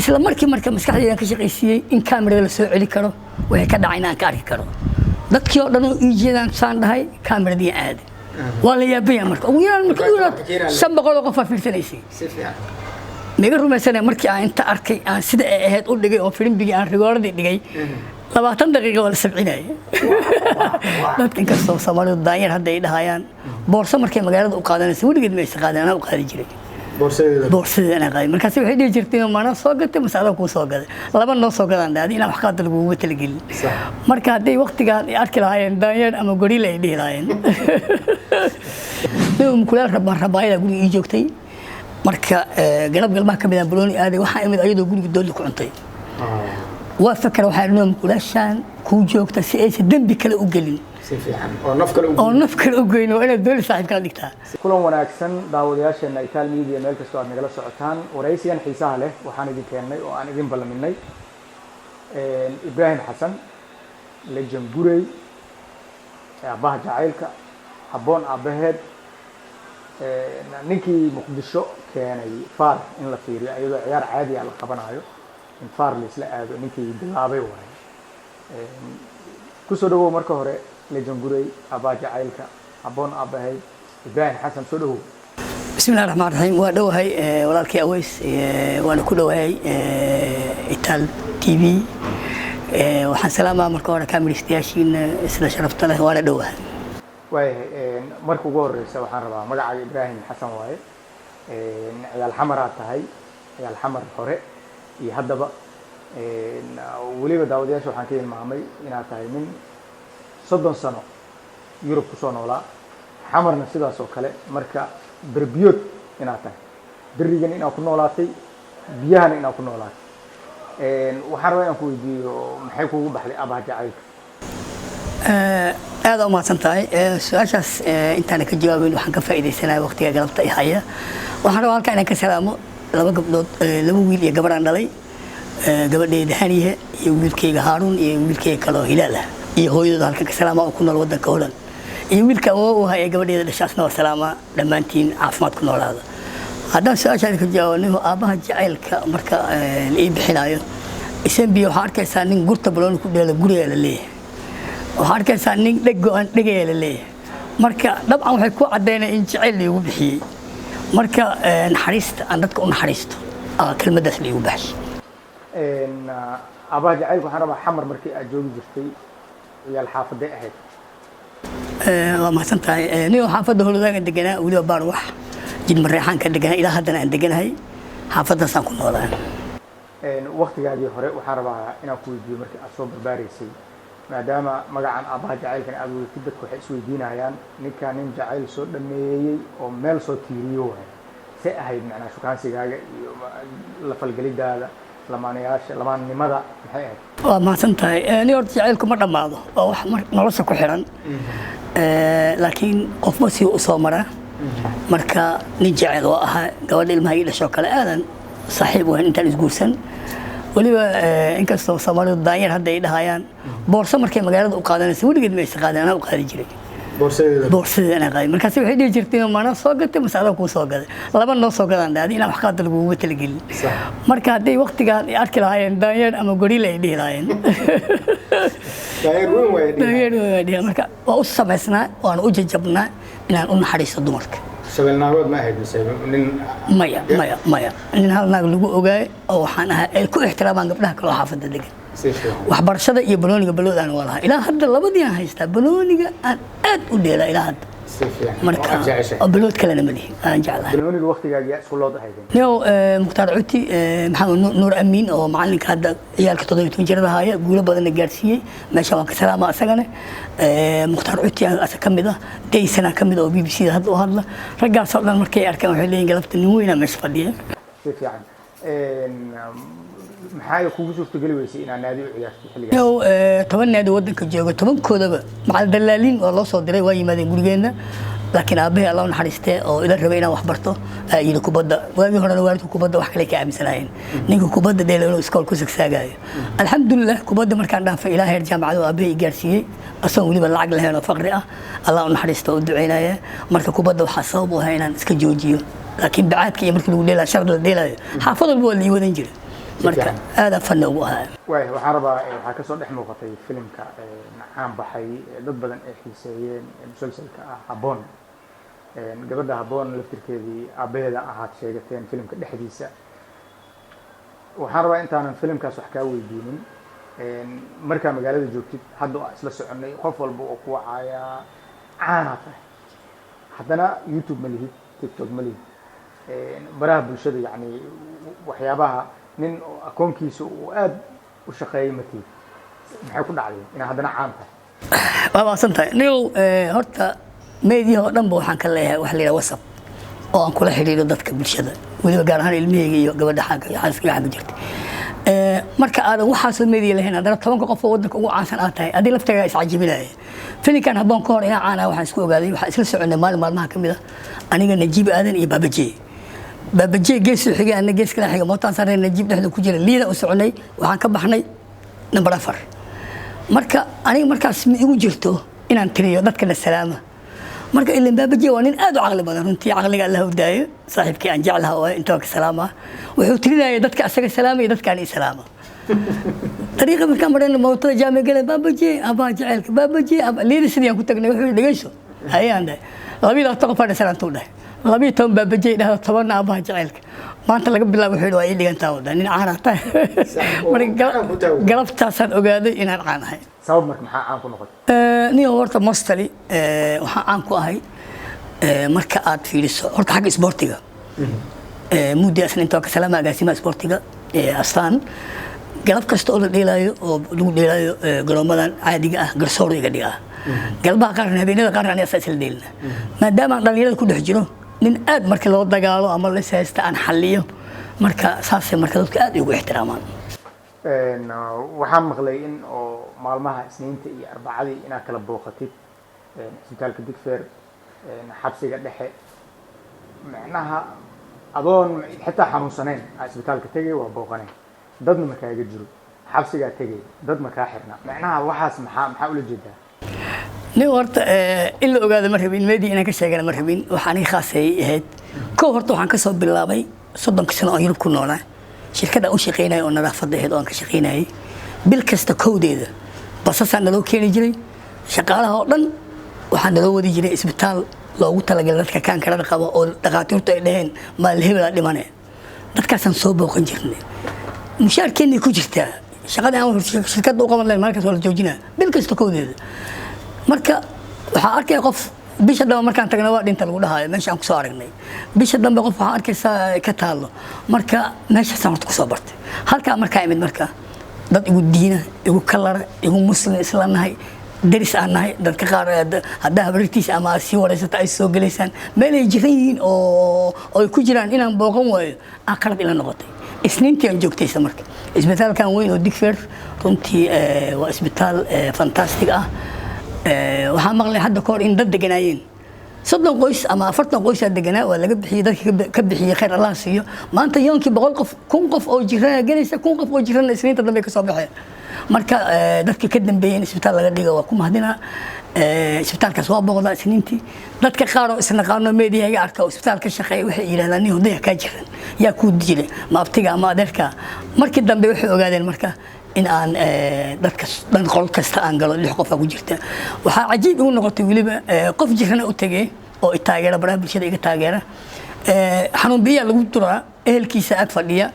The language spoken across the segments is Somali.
Isla markii marka maskaxdaydan ka shaqaysiiyey in kaamirada la soo celi karo, wixii ka dhacay inaan ka arki karo. Dadkii oo dhan oo ii jeedaan saan dhahay, kaamiradii aaday. Waa la yaabaya. Marka ugu yaraan, marka ugu yaraan 500 oo qof aa fiirsanaysay. Si fiican. Miga rumaysanaya? Markii aan inta arkay, aan sida ay ahayd u dhigay oo filimbigii aan rigooradii dhigay, 20 daqiiqa waa la sabcinaya dadka. Inkastoo Soomaalidu daanyar hadda ay dhahayaan, boorso markay magaalada u qaadanaysa weligeed ma aysan qaadan, anaa u qaadi jiray. Boorsadeeda. Boorsadeeda anaa qaaday. Markaas waxay dhihi jirtay, "Maanaa soo gatay mase adaa kuu soo gaday? Laba noo soo gadaan dhaadi inaan wax qaada lagugu talagelin." Marka hadday waqtigaan ay arki lahaayeen, daanyeer ama gorilla ay dhihi lahaayeen. Mukulaal rabaayada guriga ii joogtay. Marka galab galmaha ka mid ah balooni aaday, waxaa imid ayadoo guriga doolli ku cuntay. Waa fakara, waxaa idhi, "Mukulaashaan kuu joogta si aysan dembi kale u gelin Si fiican, oo naf kale u oo naf kale u goyn, waa inaad dooli saaxiib kala dhigtaa." Kulan wanaagsan, daawadayaasheena Itaal Media, meel kastoo aad nagala socotaan. Waraysigan xiisaha leh waxaan idin keennay oo aan idin ballaminay Ibraahim Xasan Legend Gurey, aabbaha jacaylka, habboon aabbaheed, ninkii Muqdisho keenay VAR in la fiiriyo iyadoo ciyaar caadi ah la qabanayo, in VAR laisla aado ninkii bilaabay waaye. Kusoo dhawow marka hore, Legend Gurey, aabbaha jacaylka, habboon aabbaheed, Ibraahim Xasan, soo dhawow. Bismi Illahi Raxmaan Raxiim. Waa dhowahay, walaalkii Aweys, waana ku dhowahay Itaal TV. Waxaan salaamaa marka hore kaamiristayaashiina sida sharafta leh, waana dhowahay. Waayahay, marka ugu horeysa waxaan rabaa, magacaaga Ibraahim Xasan waaye, ciyaal Xamar aad tahay, ciyaal Xamar hore iyo haddaba. Weliba daawadayaasha waxaan ka hilmaamay inaad tahay nin 30 sano Yurub kusoo noolaa, Xamarna sidaas oo kale. Marka berbiyood inaad tahay, berigan inaad ku noolaatay, biyahana inaad ku noolaatay. Waxaan rabaa inaan ku weydiiyo, maxay kugu baxday abaha jacaylka? Aada u mahadsan tahay. Su-aashaas intaana ka jawaabayn, waxaan ka faa'iidaysanaya waqtiga galabta i haya. Waxaan rabaa halkaa inaan ka salaamo laba gabdhood, laba wiil iyo gabadhaan dhalay, gabadheyda Haniye iyo wiilkayga Haaruun iyo wiilkayga kaloo Hilaal ah iyo hooyadooda halkan ka salaama oo ku nool wadanka Holland, iyo wiilka awoo u haya gabadheeda dhashaasna waa salaama. Dhammaantiin caafimaad ku noolaada. Haddaan su-aashaada ka jawaabo, aabbaha jacaylka marka la ii bixinayo isembiya, waxaa arkaysaa nin gurta balooni ku dheela guriga la leeyahay, waxaa arkaysaa nin dheg go-an dhegaya la leeyahay. Marka dabcan waxay ku caddaynaya in jacayl laigu bixiyey. Marka naxariista aan dadka u naxariisto kelmaddaas laigu baxshay. Aabbaha jacaylka, waxaan rabaa, Xamar markii aad joogi jirtay, ciyaal xaafaday ahayd? Waa mahadsan tahay. Nin xaafadda Holodaagan deganaa, weliba baar wax jid Mareexaan ka deganaa, ilaa haddana aan deganahay, xaafaddaasaan ku noolaa. Waktigaagii hore waxaan rabaa inaan ku weydiiyo, markii aad soo barbaaraysay, maadaama magacan aabbaha jacaylkan aad wadatid, dadku waxay isweydiinayaan ninkaa nin jacayl soo dhameeyey oo meel soo tiiriyo waay. See ahayd macnaa shukaansigaaga iyo la falgelidaada lamaanayaasha, lamaannimada maxay ahayd? Waa mahadsan tahay. Nin horta jacaylku ma dhammaado, waa wax nolosha ku xiran, laakiin qofba si u soo maraa. Marka nin jecel oo ahaa, gabadha ilmaha ii dhashoo kale aadan saaxiib u ahayn intaan isguursan. Weliba inkastoo Soomaalidu daanyar hadda ay dhahayaan, boorso markay magaalada u qaadanaysa weligeed ma aysan qaadan, anaa u qaadi jiray. Boorsadeeda. Boorsadeeda anaa qaaday. Markaas waxay dhihi jirtay, "Maanaa soo gatay mase adaa kuu soo gaday? Laba noo soo gadaan dhaadi inaan wax qaada lagugu talagelin." Marka hadday waqtigaan ay arki lahaayeen, daanyeer ama gorilla ay dhihi lahaayeen. Daanyeer weyn waay. Daanyeer weyn ay dhihi. Marka waa u samaysnaa, waana u jajabnaa inaan u naxariisto dumarka. Shabeelnaagood ma ahayd mise nin? Maya, maya, maya, nin hal naag lagu ogaay oo waxaan ahaa ay ku ixtiraamaan gabdhaha kaloo xaafadda degan. Si fiican. Waxbarashada iyo banooniga baloodaan waa lahaa. Ilaa hadda labadii aan haystaa, banooniga aan aad u dheelaa ilaa hadda. Si fiican. Marka oo aad jeceshahay. Oo balood kalena ma lihi, aan jeclahay. Banooniga waqtigaagii isku lood ahaydeen? Nio Mukhtaar Cuti, Maxamed Nuur Amiin oo macalinka hadda ciyaalka 17 jirada haya, guulo badanna gaarsiiyey, meesha waan ka salaama asagane. Mukhtaar Cuti asa ka mid ah, Daysana ka mid ah oo BBC da hadda u hadla. Raggaasoo dhan markay arkaan waxay leeyihin, "Galabta nin weynaa meesha fadhiya." Si fiican. Maxaa kugu suurtageli weysay inaad naadi u ciyaartay xilligaas? Nio 10 naadi wadanka jooga, tobankoodaba macal dalaaliin waa loo soo diray, waa yimaadeen gurigeenna, laakiin aabbahay, Allah u naxariistee, oo ila rabay inaan wax barto ayaa yidhi kubadda. Waagii horena waalidku kubadda wax kale ka aaminsanaayeen, ninka kubadda dheela inuu iskool ku sagsaagayo. Alxamdulilah, kubadda markaan dhaafay ilaa heer jaamacad oo aabbahay i gaarsiiyey, asagoon weliba lacag lahayn oo faqri ah, Allah u naxariisto oo u duceynaya. Marka kubadda waxaa sabab u ahaa inaan iska joojiyo, laakiin bacaadka iyo markii lagu dheelayo, shard la dheelayo, xaafad walba waa la ii wadan jiray. Marka aadaan fanna ugu ahaa. Waay, waxaan rabaa, waxaa kasoo dhex muuqatay filimka caan baxay, dad badan ay xiiseeyeen, musalsalka ah Habboon. Gabadha Habboon laftirkeedii aabaheeda ahaad sheegateen filimka dhexdiisa. Waxaan rabaa intaanan filimkaas wax kaa weydiinin, markaa magaalada joogtid hadda waa isla soconay, qof walba oo ku wacayaa, caanaa tahay, haddana YouTube ma lihid, TikTok ma lihid, baraha bulshada, yacni waxyaabaha nin akoonkiisa uu aada u shaqeeyay ma tihid. Maxay ku dhacday inaa haddana caan tahay? Waa maadsan tahay, niyow. Horta meediyaha oo dhan ba waxaan ka leeyahay waxa la yidhaha WhatsApp oo aan kula xidhiidho dadka bulshada, weliba gaar ahaan ilmahayga iyo gabadha xagga xaaska xagga jirtay. Marka aadan waxaasoo meediya lahayn, haddana 10-ka qof oo waddanka ugu caansan aad tahay, adii laftaaga iscajibinaya. Filinkan Habboon ka hor inaa caan ah waxaan isku ogaaday, waxaan isla soconay maalin maalmaha ka mid ah aniga, Najiib Aadan iyo Baabajee. Baabajee geesuu xigay, anna gees kala xigay, mootaan saarnay, Najiib dhexda ku jira, liida u soconay. Waxaan ka baxnay nambar 4. Marka aniga markaas ma igu jirto inaan tiriyo dadka la salaama. Marka ilan Baabaje waa nin aad u caqli badan runtii, caqliga Allah u daayo, saaxiibkii aan jeclaha waaye, inta ka salaama. Wuxuu tirinaya dadka asaga salaama iyo dadka aan ii salaama. Dariiqa markaan marayna, mootada jaamic gala, Baabaje, abaa jaceylka Baabaje, liida sidii aan ku tagnay. Wuxuu yidhi, "Dhegeyso," hayaan dhahay, 22 qof aa salaantuu dhahay, 12 Baabaje dhahda, 10-na abaha jaceylka. Maanta laga bilaabo, wuxuu yidhi, waa ii dhigantaa wada nin caana tahay. Marka galabtaasaan ogaaday inaan caan ahay. Sabab marka maxaa caan ku noqotay? Nin horta mostly waxaan caan ku ahay, marka aad fiiriso horta xagga isboortiga, muddi asna inta ka salaama, agaasimaha isboortiga Astaan, galab kasta oo la dheelaayo oo lagu dheelaayo garoomadan caadiga ah, garsoor iga dhigaa. Galbaha qaarna, habeenada qaarna aniga asaa isla dheelina, maadaama aan dhalinyarada ku dhex jiro, nin aad marka loo dagaalo ama la haysta aan xalliyo. Marka saasay marka dadka aad ugu ixtiraamaan. Waxaan maqlay in oo maalmaha Isniinta iyo Arbacadii inaad kala booqatid isbitaalka Digfeer, xabsiga dhexe, macnaha adoon xitaa xanuunsanayn aa isbitaalka tegay, waa booqanay, dadna ma kaaga jiro, xabsigaa tegay, dad ma kaa xirna. Macnaha waxaas maxaa ula jeedaa? Nin horta in la ogaado ma rabin, media inaan ka sheegana ma rabin. Waxa aniga khaasay ahayd. Kow, horta waxaan kasoo bilaabay 30-ka sano oo Yurub ku noolaa, shirkadda u shaqaynaya oo nadaafadda ahayd oo aan ka shaqaynayay, bil kasta kowdeeda basasaa naloo keeni jiray. Shaqaalaha oo dhan waxaa naloo wadi jiray isbitaal loogu talagalay dadka kaankarada qaba oo dhakhaatiirtu ay dhaheen maal hebelaa dhimane. Dadkaasaan soo booqan jirnay. Mushaarkeennay ku jirtaa shaqada aan shirkadda u qaban lahayn, maalinkaas waa la joojinaa bil kasta kowdeeda. Marka waxaa arkaya qof bisha dambe markaan tagna waa dhinta lagu dhahaayo meesha aan kusoo aragnay. Bisha dambe qof waxaa arkaysaa ka taallo. Marka meeshaasaan horta kusoo bartay. Halkaa markaa imid, marka dad igu diina, igu kalara, igu Muslim isla nahay, deris aan nahay, dadka qaar haddaa habarirtiisa ama aad sii wareysata ay soo gelaysaan meel ay jiran yihiin oo ay ku jiraan, inaan booqan waayo aa qalad ila noqotay. Isniintii aan joogtaysa marka isbitaalkan weyn oo Digfeer, runtii waa isbitaal fantastic ah. Waxaan maqlay hadda kahor in dad deganaayeen 30 qoys ama 40 qoysaa deganaa, waa laga bixiyey. Dadkii ka bixiyey khayr Allah siiyo. Maanta yoonkii 100 qof, 1000 qof oo jirana gelaysa, 1000 qof oo jirana Isniinta dambe ka soo baxeen. Marka dadkii ka dambeeyey in isbitaal laga dhigo waa ku mahadinaa. Isbitaalkaas waa booqdaa Isniintii. Dadka qaar oo isnaqaano meediyaga arka oo isbitaal ka shaqeeya waxay yidhahdaan, "Nin hudaya kaa jiran yaa kuu jira, ma abtiga ama adeerka?" Markii dambe waxay ogaadeen marka in aan dadka dhan qol kasta aan galo, lix qofaa ku jirta. Waxaa cajiib igu noqotay weliba qof jirana u tegey oo i taageera, baraha bulshada iga taageera. Xanuun biyaa lagu duraa, ehelkiisa ag fadhiya,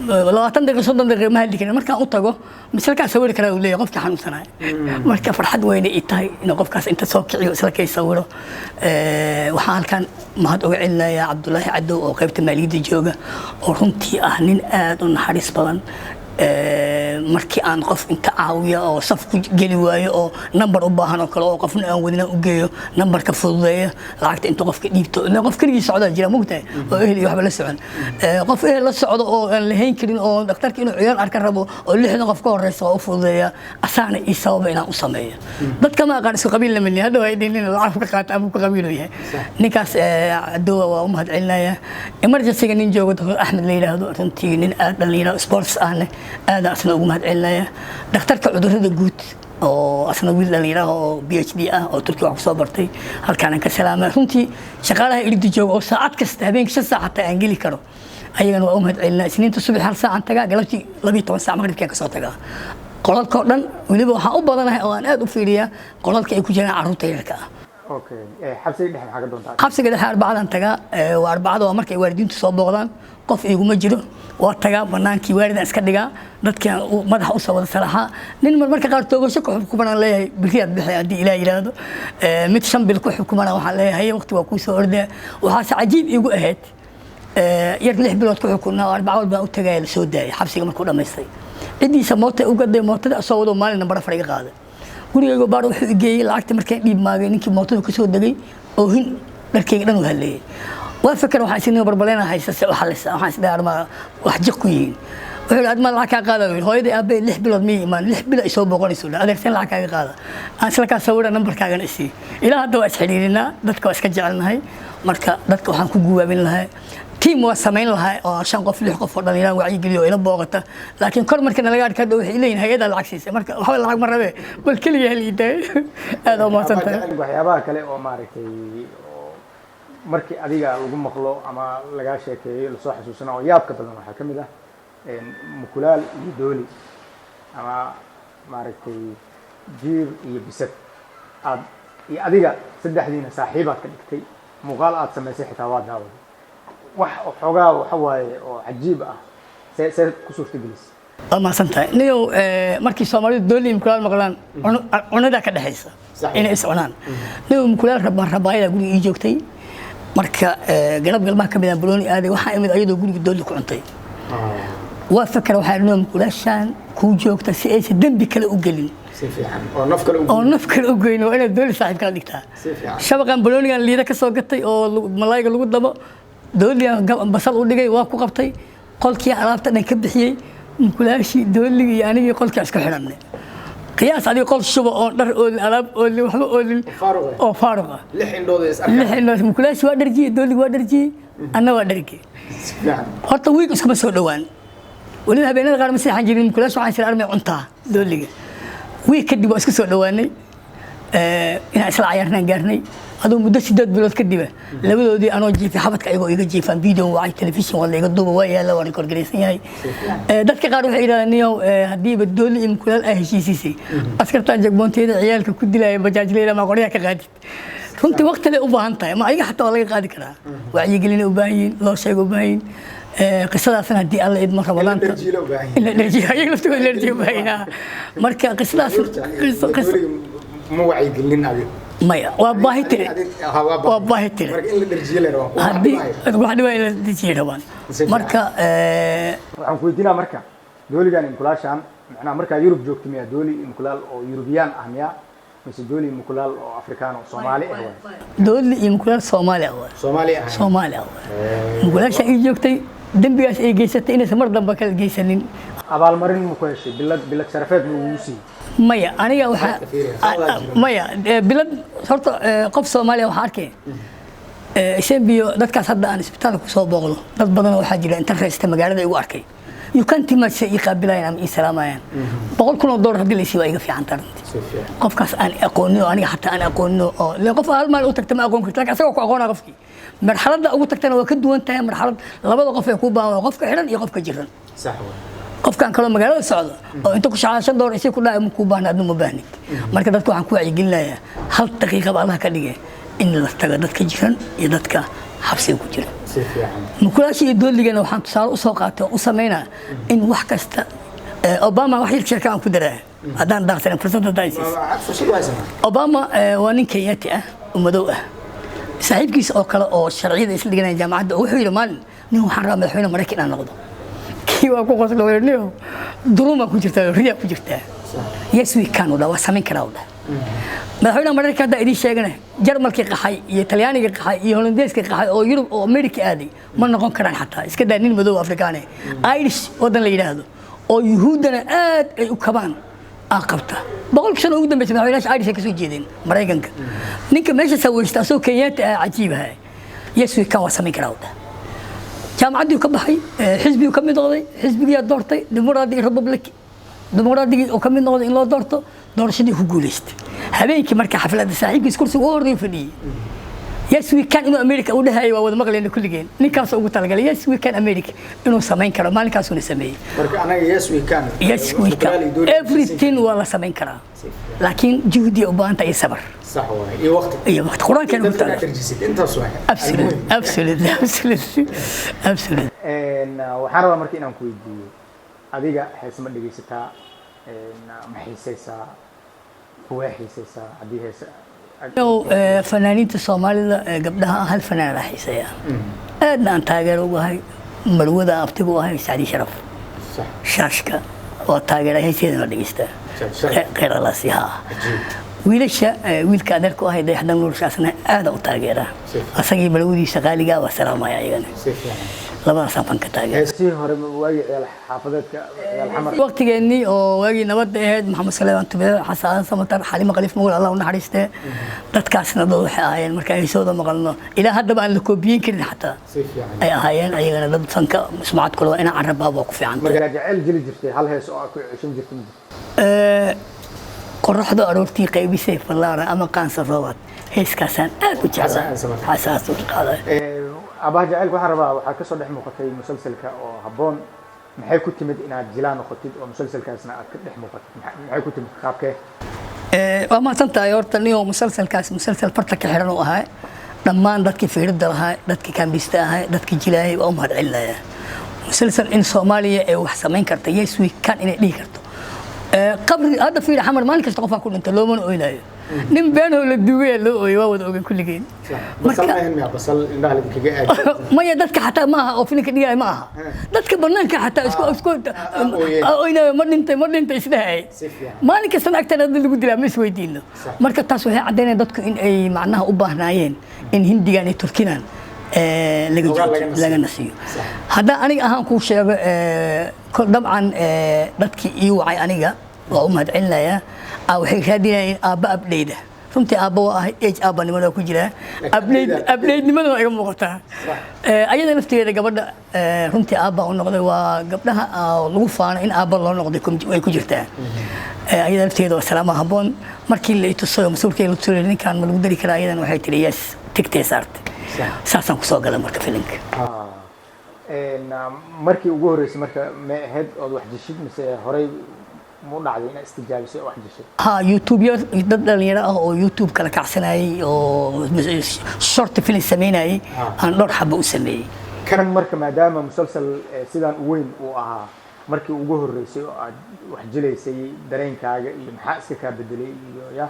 20 daqiiqo, 30 daqiiqo ma hadli karin. Markaan u tago misalkaan sawiri karaa, uu leeyahay qofkii xanuunsanaya. Marka farxad weyne ii tahay inuu qofkaas inta soo kiciyo isla kay sawiro. Waxaan halkan mahad uga celinayaa Cabdulaahi Cadow oo qaybta maaliyadda jooga, oo runtii ah nin aad u naxariis badan. Markii aan qof inta caawiya oo saf ku geli waayo oo nambar u baahan oo kale oo qofna aan wadina u geeyo, nambarka fududeeya, lacagta inta qofka dhiibto, ileen qof keligii socdaa jira, mogtahay, oo ehel iyo waxba la socon. Qof ehel la socdo oo aan lahayn karin oo dhakhtarka inuu ciyaal arka rabo oo 60 qof ka horeysa waa u fududeeya. Asaana ii sababa inaan u sameeyo. Dadka ma aqaan, isku qabiil lama hadda waa idin lacag ka qaata ama ku qabiil yahay ninkaas. Cadowa waa u mahad celinaya. Emergency-ga nin joogo, Dr. Axmed la yidhaahdo, runtii nin aad dhalinyaro sports ahne, aadaan asna ugu mahad celinaya. Dhakhtarka cudurrada guud oo asna wiil dhalinyaro oo PhD ah oo Turkiga wax kusoo bartay, halkaanan ka salaama. Runtii shaqaalaha irdi jooga oo saacad kasta habeenkii 5 saac xataa aan geli karo. Ayagana waa u mahad celinaa. Isniinta subax hal saacan tagaa, galabtii 12 saac maqribkaan kasoo tagaa. Qolalka oo dhan weliba waxaan u badanahay oo aan aad u fiiriyaa qolalka ay ku jiraan carruurta yararka ah. Okay, xabsiga dhexe maxaa ka doontaa? Xabsiga dhexe Arbacadan tagaa. Waa Arbacada, waa markay waalidiintu soo booqdaan. Qof iguma jiro, waa tagaa banaankii, waalidaan iska dhigaa, dadkaan madaxa usoo wada salaxaa. Nin marmarka qaar toogasho ku xukumanaan leeyahay, beriyaad bixi haddii Ilaah yidhaahdo. Mid 5 bil ku xukumana waxaan leeyahay, waqti waa kuu soo ordaya. Waxaase cajiib iigu ahayd yar 6 bilood ku xukunaa oo Arbaca walbaan u tagaya, la soo daayay xabsiga markuu dhammaystay. Ciddiisa moota u gaday, mootada soo wado, maalin nambar 4 iga qaaday, gurigayga baar wuxuu igeeyey. Lacagta markaan dhiib maagay, ninkii mootada ka soo degay oohin, dharkayga dhan u haleeyay. Waa fakar, waxaan isniga barbaleyna haysta se u xalisa. Waxaan isdhahay, armaa wax jiq ku yihiin? Wuxuu yidhi, admaa lacag kaa qaada? Yidhi, hooyadii aabbahay 6 bilood miyay imaan, 6 bilo ay soo booqanayso. Adeerteen lacag kaaga qaada, aan isla kaa sawira, nambarkaagana isii. Ilaa hadda waa isxidhiirinaa, dadka waa iska jecelnahay. Marka dadka waxaan ku guwaabin lahaa, team waa samayn lahaa oo shan qof, lix qof oo dhalinyaraan wacyigeliyo oo ila booqata, laakiin kor marka nalaga arka hadhow waxay leeyihin hay-adaa lacag siisay. Marka waxba lacag ma rabee, bal keliya hal iidaayo. Aad oo mahadsan tahay. Waxyaabaha kale oo maaragtay oo markii adiga lagu maqlo ama lagaa sheekeeyo lasoo xasuusana oo yaabka badan waxaa ka mid ah mukulaal iyo dooli ama maaragtay jiir iyo bisad aad iyo adiga saddexdiina saaxiibaad ka dhigtay. Muuqaal aad samaysay xitaa waa daawaday, wax xoogaa waxa waaye oo cajiib ah. See ku suurtagelisay? Waa mahadsan tahay niyow. Markii Soomaalidu dooli mukulaal maqlaan, cunadaa ka dhexaysa inay is cunaan. Niyow, mukulaal rabaayada guriga ii joogtay. Marka galab galmaha ka mid ah balooni aaday, waxaa imid ayadoo guriga dooli ku cuntay. Waa fakara, waxaa niyow, mukulaashaan kuu joogta si aysan dembi kale u gelin si fiican oo naf kale oo naf kale u goyn, waa inaad dooli saaxiib kala dhigtaa. Si fiican. Shabaqan baloonigan liida ka soo gatay oo malayga lagu dabo, dooligan basal u dhigay, waa ku qabtay. Qolkii alaabta dhan ka bixiyey, mukulaashii, dooligii iyo anigii qolkii isku xidhanay. Qiyaas adiga, qol shuba oo dhar oolin, alaab oolin, waxba oolin. Faaruq ah. Oo faaruq ah. Lix indhood is lix indhood. Mukulaashi waa dharjiyey, dooligi waa dharjiyey, anna waa dhargey. Si fiican. Horta wiig iskuma soo dhowaan. Weliba habeenada qaar ma seexan jirin. Mukulaash waxaan sira armay cuntaa dooliga. Wiig kadib waa isku soo dhowaanay, inaan isla cayaarnaan gaarnay. Aduu muddo 8 bilood kadiba labadoodii anoo jiifay xabadka, ayagoo iga jiifaan, video wacay, telefishin waa la iga duuba, waa yaalla, waa record garaysan yahay. Dadka qaar waxay yidhahdeen, niyow, haddiiba dooli iyo mukulaal aa heshiisiisay, askartaan checkpoint-yada ciyaalka ku dilaya bajaajleyda ma qoryaha ka qaadid? Runtii waqti lay u baahan tahay, ma ayaga xataa waa laga qaadi karaa. Wacyigelina u baahan yihiin, loo sheego u baahan yihiin. Qisadaasna haddii Alla idmo Ramadaanta dharjiilo u baahan yihiin. In la dharjiyo, ayaga laftooda la dharjiyo u baahan yihiin. Marka qisadaas qiso Ma wacyigelin adiga? Maya, waa baahi tiri, waa baahi tiri. Marka in la dharjiyo la rabaa. Haddii wax dhibaa in la dejiyo rabaan. Si fiican. Marka Waxaan ku weydiinaa marka dooligan imkulaashan, macnaha markaa Yurub joogto, miyaa dooli imkulaal oo Yurubiyaan ah miyaa, mise dooli imkulaal oo Afrikaan oo Soomaali ah waay? Dooli iyo mukulaal Soomaali ah waay. Soomaali ah. Soomaali ah waay. Mukulaasha ii joogtay dembigaas ay geysatay inaysan mar dambe kala geysanin. Abaalmarin ma ku heshay? Bilad sharafeed ma ugu siiyey? Maya, aniga waxaa Fiiri, socdaa jiro. Maya, bilad horta qof Soomaaliya waxaa arkay isembiyo. Dadkaas hadda aan isbitaalka kusoo booqdo, dad badan waxaa jira inta raysta magaalada igu arkay, you can't imagine ii qaabilayaan ama ii salaamayaan. $100,000 haddii la isii waa iga fiican tahay runtii. Si fiican. Qofkaas aan aqoonin oo aniga xataa aan aqoonin oo leen qof hal maalin u tagta ma aqoon karti, laakiin asagoo ku aqoonaa. Qofkii marxaladda ugu tagtana waa ka duwan tahay marxalad labada qof ee kuu baahan, waa qofka xidhan iyo qofka jiran. Sax waay. Qofkan kaloo magaalada socda oo inta ku shaqaa $5 isii ku dhaay ma kuu baahna, adna ma baahnid. Marka dadka waxaan ku wacyigelinayaa, hal daqiiqaba Allah ka dhigay, in la tago dadka jiran iyo dadka xabsiga ku jira. Si fiican. Mukulaasha iyo dooligana waxaan tusaale usoo qaatay oo u samaynaa in wax kasta Obama wax yar sheeka aan ku daraa haddaan daaqsanin fursad haddaan siiso. Fursad waa haysanaa. Obama waa nin Kenyaati ah oo madow ah, saaxiibkiis oo kale oo sharciyada isla dhiganaya jaamacadda, oo wuxuu yidhi maalin, nin waxaan rabaa madaxweyne Maraykan inaan noqdo. Kii waa ku qosla, wuxuu yidhi, niyow, duruumaa ku jirtaa, riyaa ku jirtaa. Yes we can, u dha, waa samayn karaa, u dhah. Madaxweynaha Maraykanka hadda idiin sheegana, Jarmalkii qaxay iyo Talyaanigii qaxay iyo Holandeeskii qaxay oo Yurub oo Amerika aaday ma noqon karaan xataa. Iska daa nin madow Afrikaane. Irish wadan la yidhaahdo oo Yuhuuddana aad ay u kabaan aa qabta. 100-kii sano ugu dambeysay madaxweynayaasha Irish ay kasoo jeedeen Maraykanka. Ninka meesha sawirsta asagoo Kenyaati ah, cajiibaha. Yes we can, waa samayn karaa, u dhah. Jaamacaddii ka baxay, xisbiguu ka mid noqday, xisbigiyaa doortay, Dimuqraadi Republic, dimuqraadigii oo ka mid noqday in loo doorto, doorashadii ku guuleystay. Habeenkii marka xafladda saaxiibkiis kursiga ugu horreeya fadhiyey. "Yes, we can" inuu America u dhahayo waa wada maqlayna kulligeen. Ninkaasoo ugu talagalay "Yes, we can America" inuu samayn karo, maalinkaasuuna sameeyey. Marka anaga "Yes, we can". Yes, we can everything, waa la samayn karaa, laakiin juhdi u baahan tahay iyo sabar. Sax waay, iyo waqti. Iyo waqti, qur-aankeena ku taala. Tarjisid intaas waay. Absolutely, absolutely, absolutely, absolutely. Waxaan rabaa marka inaan ku weydiiyo, adiga hees ma dhegeysataa? Ma xiiseysaa? Kuwee xiiseysaa haddii heese? Fanaaniinta Soomaalida ee gabdhaha, hal fanaan aan xiiseeya, aadna aan taageero ugu ahay, marwada abtigu ahay, Sacdi Sharaf. Shaashka waa taageera, heeseedana dhegeystaa. Kheyr Allaasi haa. Wiilasha, wiilka adeerku ahay, Dayaxdan Nuurshaasna aada u taageeraa, asagii marwadiisa qaaligaa waa salaamaya ayagana. Labadaasaan fanka taageera. Heesihii hore, waagii ciyaal xaafadeedka, ciyaal Xamar? Waqtigeennii oo waagii nabadda ahayd, Maxamed Saleeman Tube, Xasan Samatar, Xalimo Khaliif Magool, Allah u naxariistee, dadkaasna dad waxay ahaayeen markaan heesooda maqalno ilaa haddaba aan la koobiyin karin xataa ay ahaayeen. Ayagana dad fanka sumcad kule waa inaan carrabaab waa ku fiican. Markaa jecel jili jirtay, hal hees oo aad ku ceshan jirtay ma jirto? Qoraxdu aroortii qaybisay fallaara ama qaansa roobaad, heeskaasaan aad u jeclaa. Xasaas u qaaday. Abaha jacaylka, waxaan rabaa, waxaa kasoo dhex muuqatay musalsalka oo Habboon. Maxay ku timid inaad jilaa noqotid oo musalsalkaasna aad ka dhex muuqatid? Maxay ku timid, qaabkee? Waa mahadsan tahay. Horta niyo, musalsalkaas musalsal farta ka xiran uu ahaa. Dhammaan dadkii fiirida lahaa, dadkii kaambista ahaa, dadkii jilaayay waa u mahad celinaya. Musalsal in Soomaaliya ay wax samayn karta, "Yes, we can" inay dhihi karto. Qabri hadda fiiri, Xamar maalin kasta qofaa ku dhinta, loomana oynayo. Nin beenoo la duugaya loo ooyay, waa wada ogen kulligeen. Maya, dadka xataa ma aha oo filinka dhigaya ma aha, dadka banaanka xataa isku oynayo, "Ma dhintay? Ma dhintay?" isdhahay. Maalin kastana agteena dad lagu dilaa, ma isweydiino. Marka taas waxay caddaynaya dadku in ay macnaha u baahnaayeen in Hindigan iyo Turkidan laga lagana siiyo. Haddaan aniga ahaan kuu sheego, dabcan dadkii ii wacay aniga waa u mahad celinayaa. Waxay raadinayeen aabba abdheyda. Runtii aabba waa ahay, age aabbanimada ku jiraa, abdheydnimada waa iga muuqataa. Ayada laftigeeda gabadha runtii aabba u noqday, waa gabdhaha lagu faano in aabba loo noqday way ku jirtaa. Ayada laftigeeda waa salaama Habboon. Markii la itusayo mas-uulkii la tusay, "Ninkan ma lagu dari karaa?" Ayadan waxay tiri, "Yes," tigtay saartay. Saasaan kusoo galay marka filimka. Markii ugu horreysay marka ma ahayd ood wax jishid, mise horey mu dhacday inaad istijaabisay oo wax jishay? Ha, YouTube dad dhalinyaro ah oo YouTube kala kacsanayay oo short film sameynayay aan dhowr xabo u sameeyey. Kan marka, maadaama musalsal sidaan u weyn uu ahaa, markii ugu horreysay oo aad wax jilaysay, dareenkaaga iyo maxaa iska kaa bedelay iyo ya?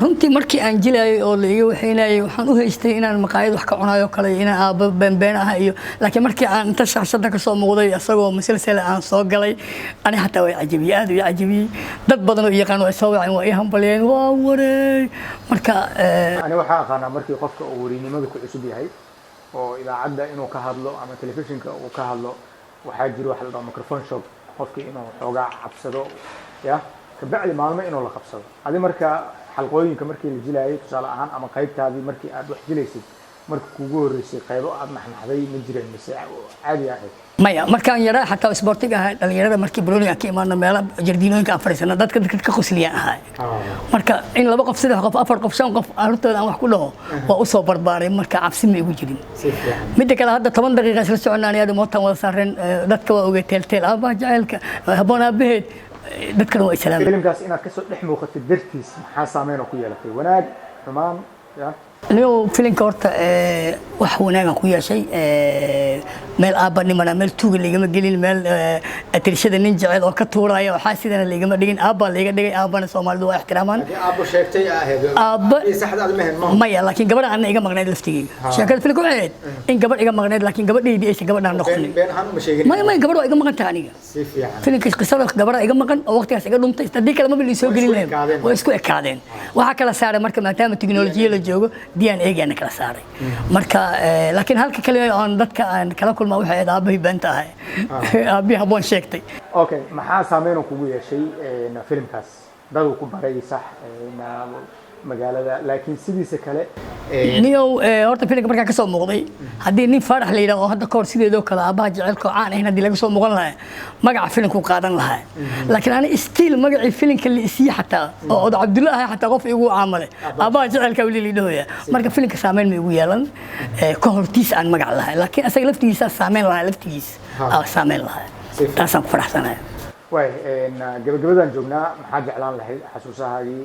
Runtii markii aan jilayay oo la iga waxaynayay, waxaan u haystay inaan maqaayad wax ka cunayo kale, inaan aabba beenbeen ah iyo. Laakiin markii aan inta shaashada ka soo muuqday isagoo musalsal aan soo galay, ani xataa way cajabiyey, aad u cajabiyey. Dad badan oo yaqaan waa soo waceen, waa ii hambaliyeen, waa wareey. Marka Ani waxaa aqaanaa markii qofka uu warinimada ku cusub yahay oo idaacadda inuu ka hadlo ama telefishinka uu ka hadlo, waxaa jiro waxa la dhaho microphone shock, qofkii inuu xoogaa cabsado, ya kabacdi maalmo inuu la qabsado. Adi marka xalqooyinka markii la jilaayay, tusaale ahaan, ama qaybtaadii markii aad wax jilaysid, marka kugu horreysay, qaybo aad naxnaxday ma jireen mise caadi ahayd? Maya, markaan yaraa xataa isboortiga ahaa, dhalinyarada markii balooni aan ka imaano, meelo jardiinooyinka aan fadhiisano, dadka ka qosliyaan ahaa. Marka in laba qof, saddex qof, afar qof, shan qof hortooda aan wax ku dhaho waa usoo barbaaray. Marka cabsi ma igu jirin. Midda kale, hadda 10 daqiiqa isla soconaan, yaad mootan wada saareen, dadka waa ogey teelteel aabbaha jaceylka Habboon aabaheed, dadkana waa islaamay. Filimkaas inaad kasoo dhex muuqatay dartiis, maxaa saameyn oo ku yeelatay, wanaag, xumaan, ya? Anigu filinka horta wax wanaagan ku yeeshay. Meel aabbanimana, meel tuuga laigama gelin, meel atirshada nin jecel oo ka tuuraya waxaa sidana laigama dhigin. Aabbaa laiga dhigay, aabbana Soomaalidu waa ixtiraamaan. Aabbo sheegtay ahayd? Aabba saxda aad ma maya, laakiin gabadha ana iga maqnayd laftigeyga. Sheekada filinka waxay ahayd in gabadh iga maqnayd, laakiin gabadhaydii aysan gabadhaan noqonin. Been ahaan uma sheegin? Maya, maya, gabadh waa iga maqan tahay aniga. Si fiican. Filinka qisada gabadha iga maqan oo waqtigaas iga dhuntay, haddii kale maba liisoo gelin lahayn. Waa isku ekaadeen. Waxaa kala saaray marka, maadaama tiknolojiya la joogo, DNA gaana kala saaray. Marka laakiin halka kale oon dadka aan kala kulmaa waxay ahayd aabbahii beenta ahay, aabbihii Habboon sheegtay. Okay, maxaa saameyn oo kugu yeeshay filimkaas? Daduu ku baray, sax? Magaalada, laakiin sidiisa kale Niyow, horta filimka markaan kasoo muuqday, haddii nin Faarax la yidhaho oo hadda kahor sideedoo kale aabbaha jecelka oo caan ahayn haddii laga soo muuqan lahaa, magaca filimku qaadan lahaa. Laakiin ani still magacii filimka la isiiye xataa oo Odo Cabdulla ahay, xataa qof igu caamale aabbaha jecelka weli la idhahoya. Marka filimka saameyn ma igu yeelan ka hortiis aan magac lahay, laakiin asaga laftigiisa saameyn lahaa, laftigiis aa saameyn lahaa. Taasaan ku faraxsanaya. Waay, gabagabadaan joognaa. Maxaa jeclaan lahayd xasuusahaagii,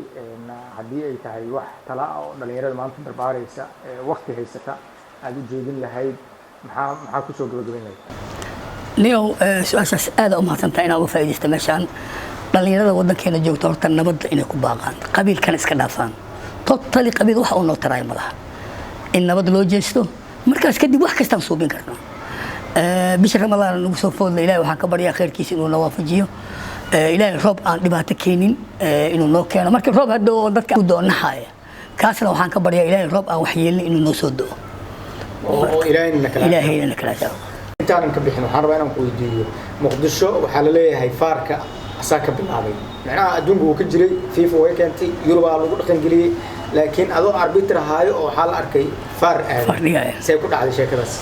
haddii ay tahay wax tala ah oo dhalinyarada maanta barbaaraysa ee waqti haysata aada u jeedin lahayd, maxaa kusoo gabagabayn lahayd? Niyow, su-aashaas aada u mahadsantahay inaa uga faa'iidaysta meeshaan. Dhalinyarada waddankeena joogta, horta nabadda inay ku baaqaan, qabiilkana iska dhaafaan totally. Qabiil wax uu noo taraayo ma laha. In nabad loo jeesto, markaas kadib wax kastaan suubin karnaa. Bisha Ramadaan nagu soo foodla, Ilahay waxaan ka baryaa khayrkiisa inuu na waafajiyo. Ilaahay roob aan dhibaato keenin inuu noo keeno. Marka roob hadda oo dadka u doonaxaya, kaasna waxaan ka baryaa Ilaahay roob aan wax yeelin inuu noo soo do-o. Oo Ilaahayna kala Ilaahayna kala saaro. Intaanan ka bixin, waxaan rabaa inaan ku weydiiyo: Muqdisho waxaa la leeyahay VAR-ka asaa ka bilaabay. Macnaha adduunku wuu ka jiray, FIFA way keentay, Yurubaa lagu dhaqangeliyey, laakiin adoo arbiter ahaayo oo waxaa la arkay VAR aaday. VAR dhigaya. See ku dhacday sheekadaas?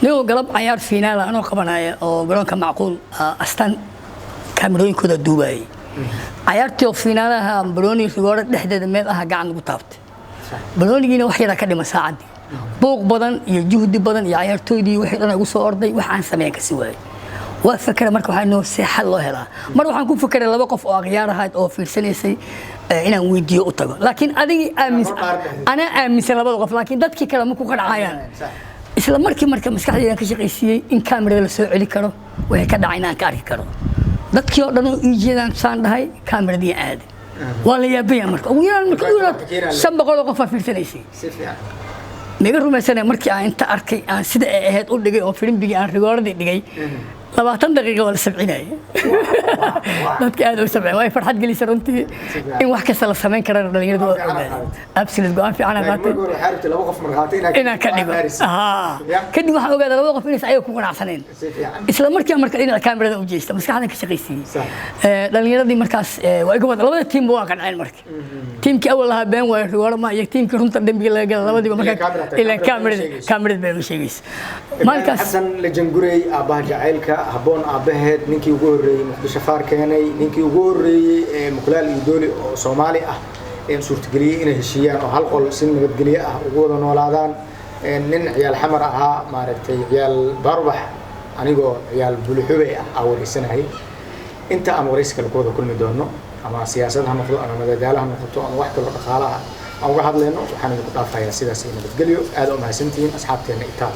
Nigoo galab cayaar fiinaala anoo qabanaya oo garoonka Macquul astaan kaamirooyinkooda duubayay cayaartii oo fiinaalaha, balooni rigooro dhexdeeda meel ah gacan lagu taabtay. Baloonigiina wax yaraa ka dhima saacaddii. Buuq badan iyo juhdi badan iyo cayaartooydii wixii dhan igu soo orday, wax aan sameyn kasi waayay. Waa fakera marka, waxaa noo see xal loo helaa. Mar waxaan ku fekeray laba qof oo akhyaar ahayd oo fiirsanaysay inaan weydiiyo u tago, laakiin adigii aaminsan, anaa aaminsan labada qof, laakiin dadkii kale ma ku qancayaan. Isla markii marka maskaxdaydan ka shaqaysiiyey in kaamirada la soo celi karo, wixii ka dhacay inaan ka arki karo. Dadkii oo dhan oo ii jeedaan saan dhahay, kaamiradii aaday. Waa la yaabaya marka, ugu yaraan marka ugu yaraan 500 oo qof aa fiirsanaysay. Si fiican. Miga rumaysanaya markii aan inta arkay aan sida ay ahayd u dhigay oo filimbigii aan rigooradii dhigay, 20 daqiiqa waa la sabcinaya. Dadka aad u sabcin way farxad gelisa runtii in wax kasta la samayn karana. Dhalinyaradu waa ogaadeen, absolute go'aan fiican aan laakiin qaatay. Marka hore waxaa rabtay laba qof markhaati inaan ka dhigo. Haa. Ya. Kadib waxaan ogaaday labada qof inaysan ayaga ku qanacsanayn. Si fiican. Isla markii marka dhinaca kaamirada u jeesta, maskaxdan ka shaqaysiiyey. Sax. Dhalinyaradii markaas waa iga wada, labada tiimba waa qanceen. Marka tiimkii awal lahaa been waayo rigooro ma, iyo tiimkii runta dembiga laga gala, labadiiba marka kaamira tahay, ilaa kaamirada kaamirada sheegayso. Kaamirada bay u sheegaysa maalinkaas. Xasan Lejangurey, aabbaha jacaylka, Habboon aabbaheed, ninkii ugu horreeyey Muqdisho VAR keenay, ninkii ugu horreeyey ee Mukulaal iyo Dooli oo Soomaali ah ee suurtageliyey inay heshiiyaan oo hal qol si nabadgelyo ah ugu wada noolaadaan. Nin ciyaal Xamar ahaa, maaragtay, ciyaal Baarbax, anigoo ciyaal Buluxubey ah aa wareysanahay. Inta aan waraysi kale ku wada kulmi doono, ama siyaasad ha noqdo ama madadaalo ha noqoto ama wax kaloo dhaqaalaha aan uga hadlayno, waxaan idinku dhaafayaa sidaas iyo nabadgelyo. Aad u mahadsantihiin asxaabteena Itaal.